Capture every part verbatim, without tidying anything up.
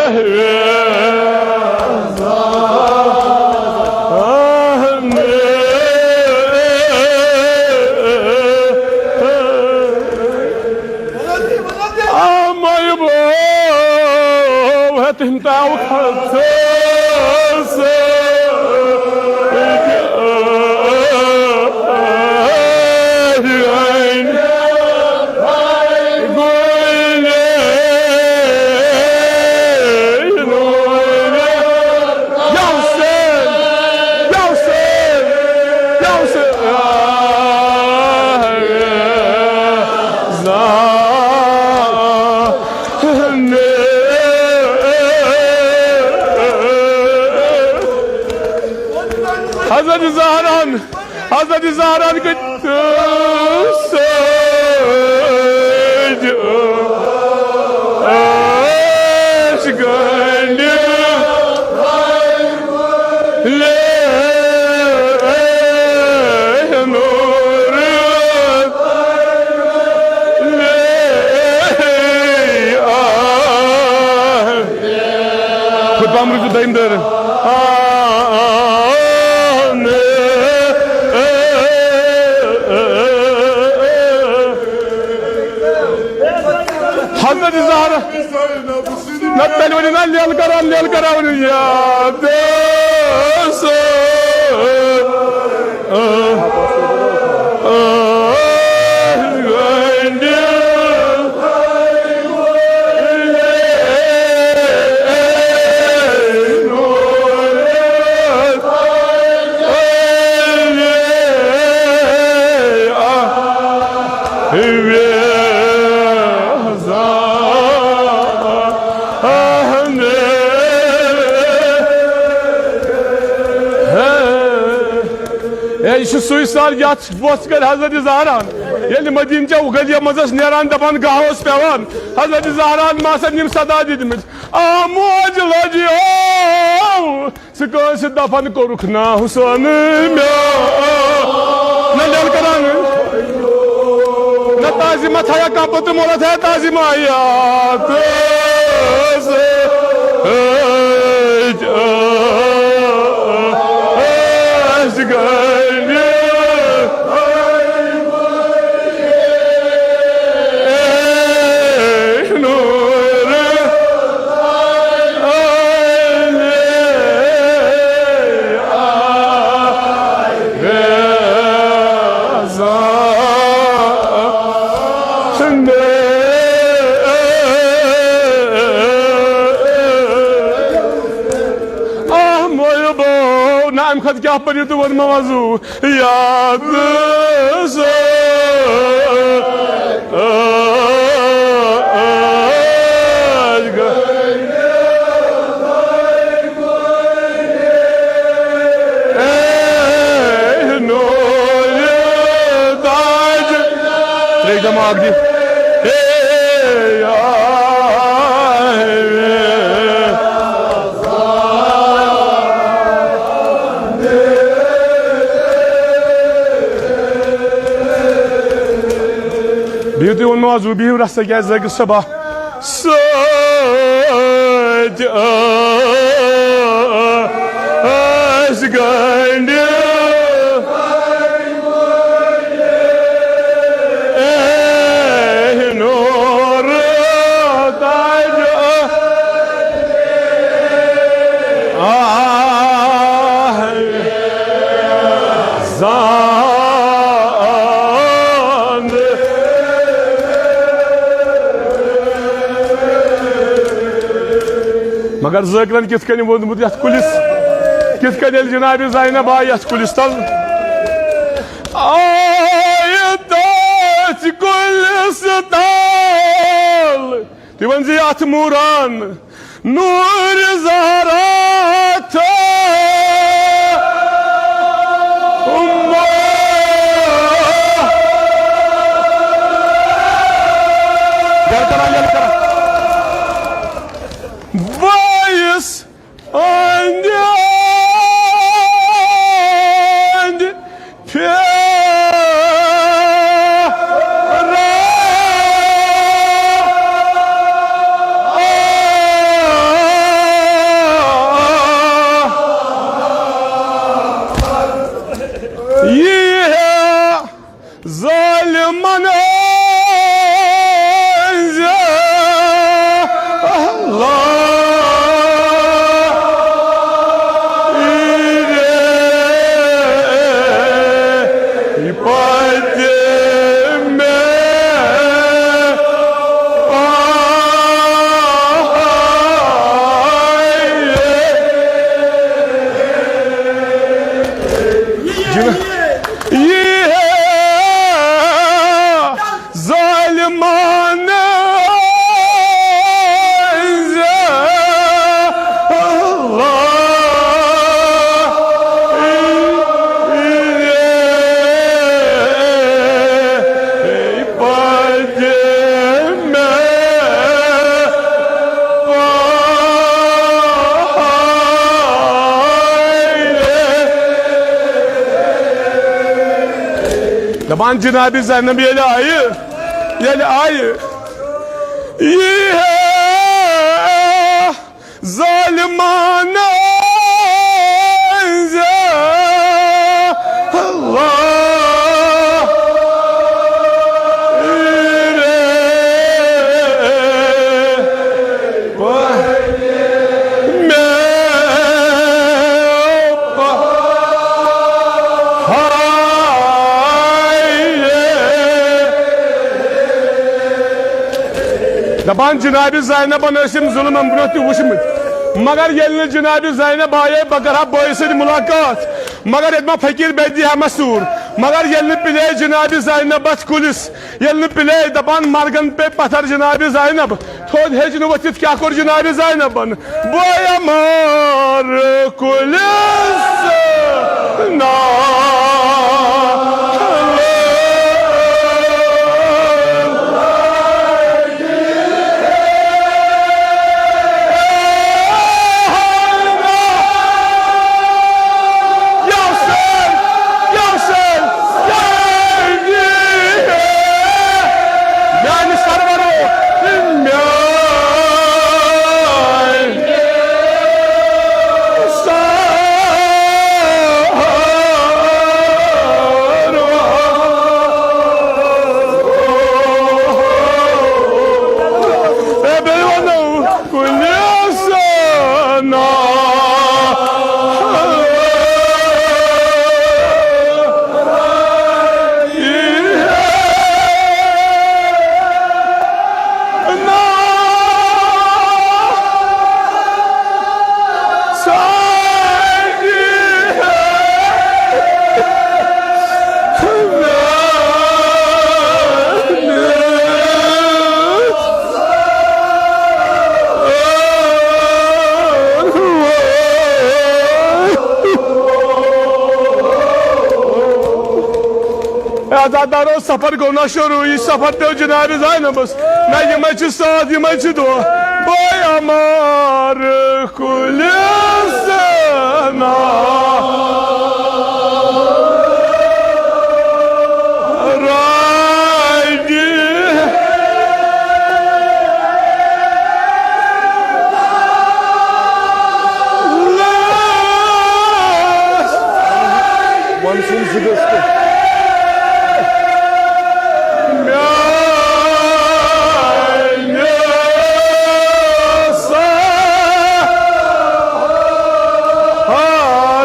آ، مایہِ بوو ہٮ۪تھ ہِمتاو کھژس۔ حضرت زہران، حضرت زہران کٔرۍ سۭتۍ ٲسۍ گنڈِ لے نوٗر لے آ۔ خود پامرو چھُ دٔیِم دٲرٕ۔ حضرت زہرا۔ نہ تیٚلہِ ؤنِو نہ لیل کران، لیل کران ؤنِو یاد۔ اے، یہِ چھُ سُے سر یتھ وۄژھ کٔر حضرت زہران۔ ییٚلہِ مدینہ چہِ گلیو منٛز ٲس نیران، دپان گاہ اوس پٮ۪وان، حضرت زہران ما آسن یِم صدا دِتمٕتۍ۔ آ موج لجیو، ژٕ کٲنٛسہِ دفن کوٚرُکھ نا حسین مےٚ۔ نہ لیل کران۔ نہ تعظیمہ تھایا کانٛہہ پتہٕ مولا تھایا تعظیمہ یاد۔ آہ، مویو بو، نہ، اَمہِ کھۄتہٕ کیٛاہ پٔرِو تہٕ ووٚن مےٚ وضوٗ یاد۔ اے نور تاج۔ ترٛیٚیہِ دماغ دی۔ اے آ۔ بِہِو تُہۍ ووٚن مےٚ وضوٗ، بِہِو رَژھا کیٛازِ لٲگِو صبح۔ سۭتۍ ٲسۍ گنٛڈِ۔ اے نور تاج۔ آہ۔ زان۔ مگر ذٲکرن کِتھ کٔنۍ ووٚنمُت یتھ کُلِس، کِتھ کٔنۍ ییٚلہِ جناب زینب آیہِ یتھ کُلِس تل، آیہِ تٔتھۍ کُلِس تل۔ تُہۍ ؤنۍ زِ یتھ موران نور زہرا تھٲو۔ یَلہٕ کران، یَلہٕ کران۔ بٲیِس أنٛدۍ أنٛدۍ پھیرا۔ وۄنۍ جناب زینب ییٚلہِ آیہِ، ییٚلہِ آیہِ، یہِ ہے ظالمانہٕ زِ اللہ مےٚ ہاے۔ دپان جناب زینبن ٲسۍ یِم ظلم امہِ برونٛہہ تہِ وٕچھمٕتۍ، مگر ییٚلہِ نہٕ جناب زینب آیے، بہٕ کرٕ ہا بٲیِس سۭتۍ مُلاقات، مگر ییٚتہِ ما فقیٖر بیٚیہِ دی ہا مےٚ سوٗر۔ مگر ییٚلہِ نہٕ پِلے جناب زینب اتھ کُلِس، ییٚلہِ نہٕ پِلے دپان مرگن پے پتھر جناب زینب، تھوٚد ہیٚچ نہٕ ؤتھِتھ کیٛاہ کوٚر جناب زینبن۔ بوے عمار کُلِس نا۔ یا حسین، یا حسین، یا علی۔ میانہِ سرورو، میانہِ سرورو۔ اے بیٚیہِ وَنو کُنہِ زَنا۔ اے عزادارو، سفر گوٚو نہ شروع، یہِ سفر پیوٚو جناب زینبس۔ نہ یِمے چھِ ساتھ، یِمے چھِ دۄہ۔ بے عمار کُلِس نا۔ راجی۔ وَن سُنٛد زٕ گٔژھ تہٕ۔ میٛانہِ سہارٕ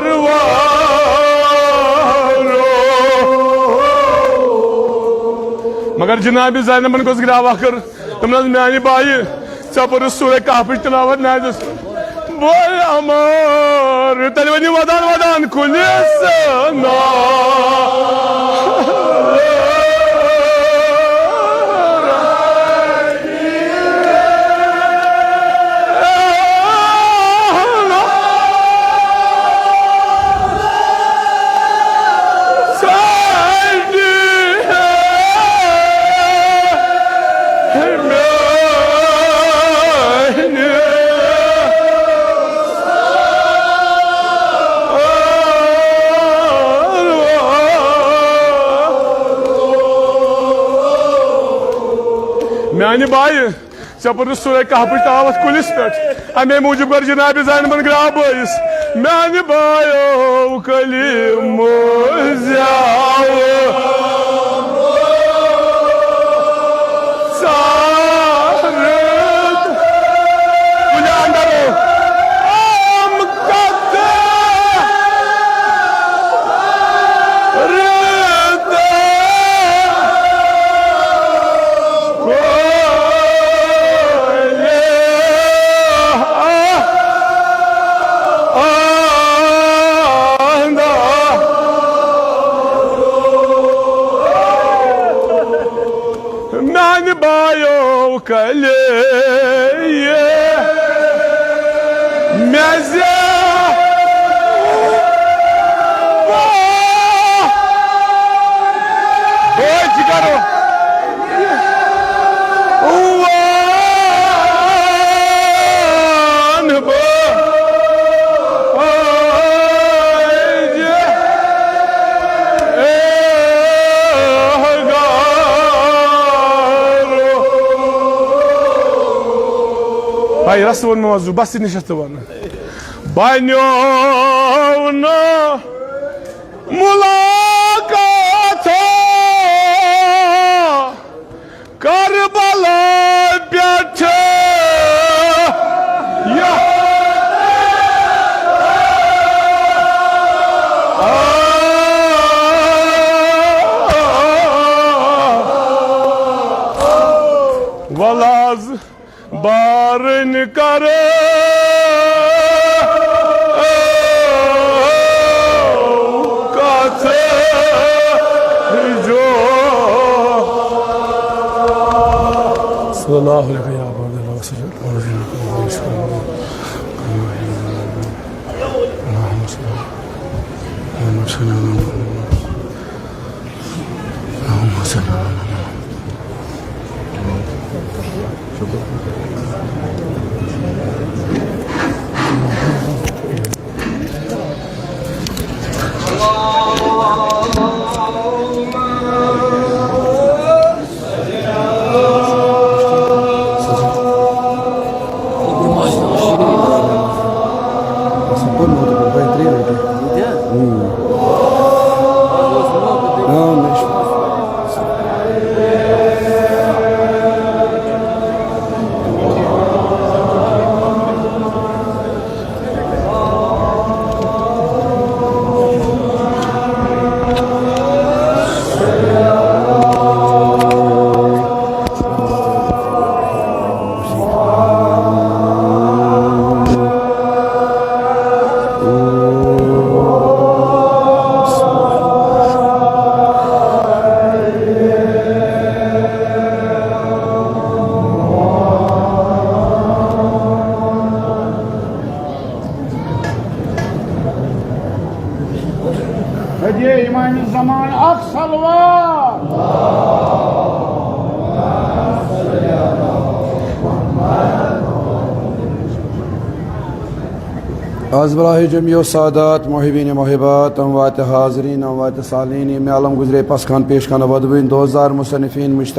وارو۔ مگر جناب زینبن گوٚژھ گراوان کٔر۔ دوٚپنَس، میٛانہِ بایہِ، ژےٚ پٔرٕتھ سورہ کہفٕچ تلاوت نازِ۔ بوے عمار، تیٚلہِ ؤنِو ودان ودان کُلِس نا۔ میانہِ بایہِ، ژےٚ پوٚرُتھ سورہ کہفٕچ تلاوت کُلِس پٮ۪ٹھ۔ امے موٗجوٗب کٔر جناب زینبن گراو بٲیِس۔ میانہِ بایو کلیمو زیاو ژارت کُلہِ اندر آم کتھ رد۔ میانہِ بایو کلے مےٚ زِ بہٕ، بہٕ جگرو۔ وَن بہٕ۔ اے رسول موضوع، بس نِش ژٕ وَن۔ بنیو نہٕ ملاقات کربلا پٮ۪ٹھ۔ یا وَلہٕ حظ بارٕنۍ کرو کتھ جو۔ صلی اللہ علیہ یا عبد اللہ وسلم۔ اللہم صل علی محمد۔ اللہم صل علی محمد۔ اللہم صل علی محمد۔ ہدیے امام زمان اکھ صلوات۔ از برای جمعی و سادات، محبین محبات، اموات حاضرین، اموات سالین، می عالم گزرے پسخان پیش کنہ ودوین دوزار مصنفین مشتاق